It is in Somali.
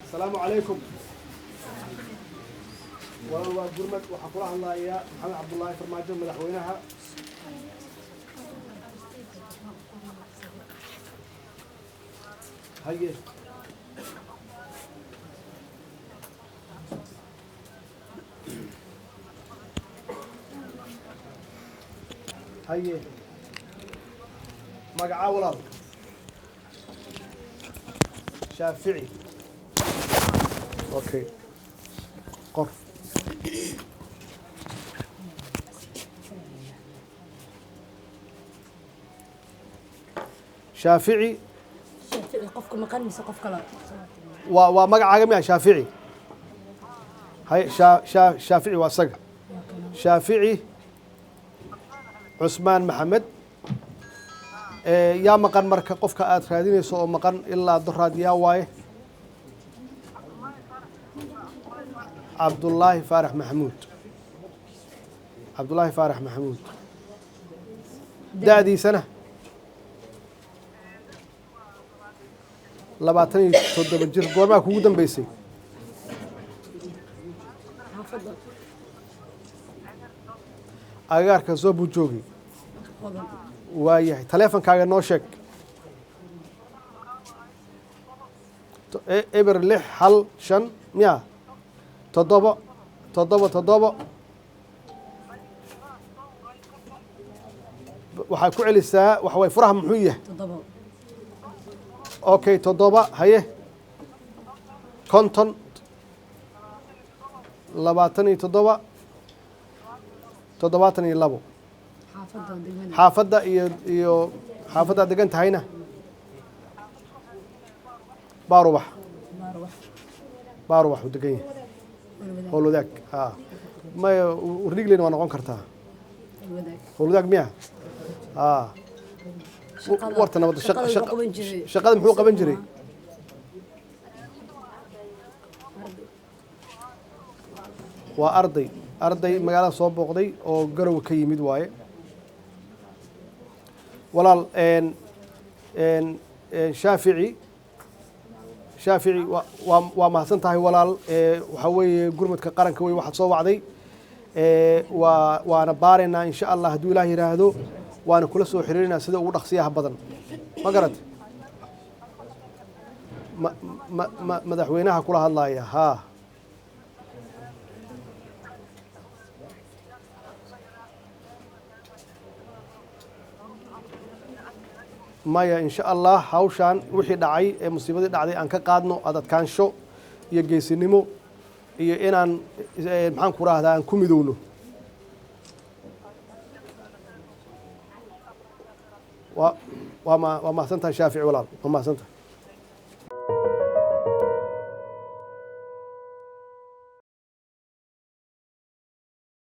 Asalaamu calaykum walaal, waa gurmad. Waxaa kula hadlayaa Maxamed Cabdullaahi Farmaajo, madaxweynaha. Haye, haye, magacaa walaal? Shaafici. Okay, qor. Shaafici. Shaafici, qofka maqan mise qof kale? Waa magacaaga miya, Shaafici? Hay, Shaafici waa isaga, Shaafici Cusmaan Maxamed. Yaa maqan marka, qofka aad raadinayso oo maqan ilaa doraad yaa waaye? Cabdullaahi Faarax Maxamuud. Cabdullaahi Faarax Maxamuud, da'diisana 27 jir. Goormaa kugu dambeysay? Xaafadda. Agagaarka soo buu joogay. Hodan. Waayahay, taleefonkaaga noo sheeg. 0615 miya? 777. Waxaa ku celisaa, waxa waye furaha muxuu yahay? 7. Okay, 7, haye, 50, 27, 72. Xaafadda degmada. Xaafadda iyo xaafaddaad degan tahayna? Baarubax. Baarwax. Baarubax uu degan yahay. Wadaag. Howl wadaag, a maya, Wardhigleyna waa noqon kartaa. Wadaag. Howl wadaag miya? A. Shaqada- Warta nabadda. Shaqada wuxuu qaban jiray. Shaqada muxuu qaban jiray? Waa arday, arday magaalada soo booqday oo Garowe ka yimid waaye. Walaal een een Shaafici, Shaafici, waa mahadsan tahay walaal. Waxaa weeye gurmadka qaranka wey waxaad soo wacday. Waana baaraynaa insha Allah hadduu Ilaah yidhaahdo, waana kula soo xiriirinaa sida ugu dhaqsiyaha badan. Ma garat? Ma madaxweynaha kula hadlaaya haa. Maya, insha Allah hawshaan wixii dhacay ee musiibadii dhacday aan ka qaadno adadkaansho iyo geesinimo iyo inaan maxaan ku rahdaa, aan ku midowno. Waa mahadsan tahay Shaafici walaal, waa mahadsan tahay.